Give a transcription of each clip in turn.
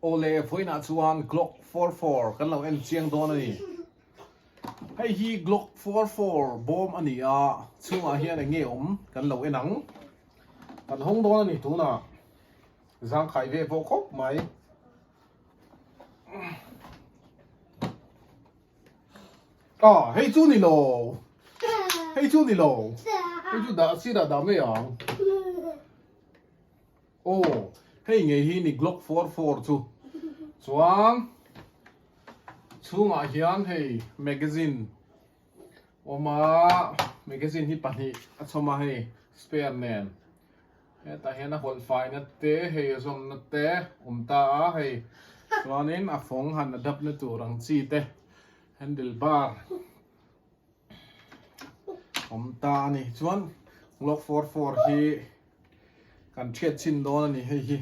Awle, vawiinah chuan Glock 44 kan lo en chiang dawn a ni. Hei hi Glock 44 bawm a ni a, chhungah hian eng nge awm kan lo en ang. Kan hawng dawn a ni tunah. Zangkhai ve pawh khawp mai. Ah, hei chu ni lo. Hei chu ni lo. Hei chu dah sirah dah mai ang. Aw, hei ngei hi ni Glock 44 chu. Chuan chhungah hian hei magazine awm a, magazine hi pahnih a chhawm a hei spare nen. Hetah hian a hawlh faina te hei a zawmna te awm ta a hei. Chuanin a fawng han adapt na tur ang chi te handle bar awm ta a ni. Chuan Glock 44 hi kan thiat chhin dawn a ni hei hi.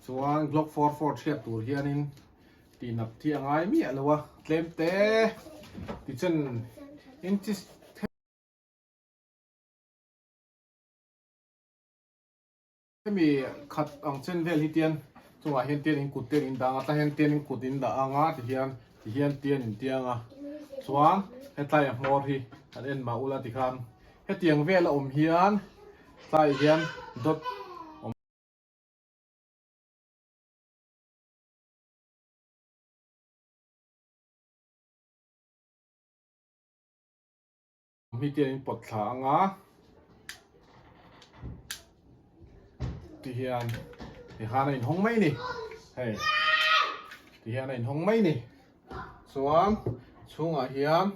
Chuan Glock 44 thiat tur hianin tihnat hi a ngai miah lo a tlem te tichen inches Hemi khat ang chen vel hi tian chungah hian tian in kut te in dah ang a tah hian tian in kut in dah ang a tihian tihian tian in tiang a chuan hetlai a hmawr hi kan en mah ula tikhan hetiang vel a awm hian tlai hian dawt awm. Mi te an in pawt thla ang a ti hian ti khan a inhawng mai ni hei ti hian a inhawng mai ni chuan chhungah hian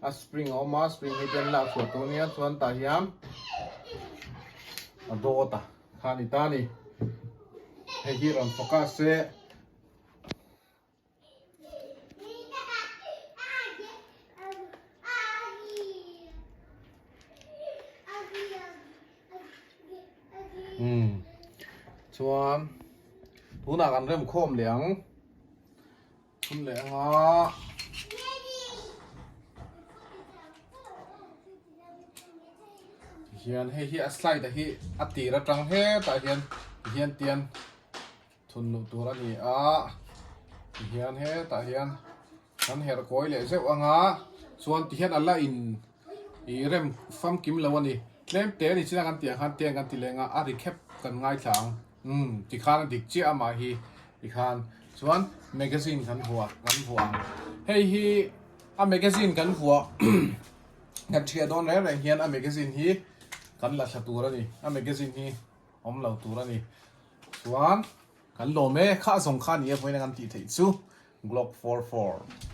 a spring a awm a spring hi te an lak chhuah tur ania chuan tah hian a dawt a kha a ni ta a ni hei hi rawn focus se. Umm chuan tunah kan rem khawm leh ang thun leh ang a tihian hei hi a slide a hi a tir atang hetah hian tihian tian Thun luh tur a ni a, tihian hetah hian kan herh kawi leh zeuh ang a, chuan tihian a la in ih rem famkim lo a ni. Tlem te a ni chin a kan tih ang khan tiang kan ti leng a, a ri khep kan ngaithla ang. Umm tikhan a dik chiah amah hi tikhan chuan magazine kan vuah kan vuah ang. Hei hi a magazine kan vuah kan thiah dawn reng reng hian a magazine hi kan la thla tur a ni, a magazine hi awm lo tur a ni. Chuan kan lawm e, kha zawng kha ni e vawiin a kan tih theih chu Glock 44.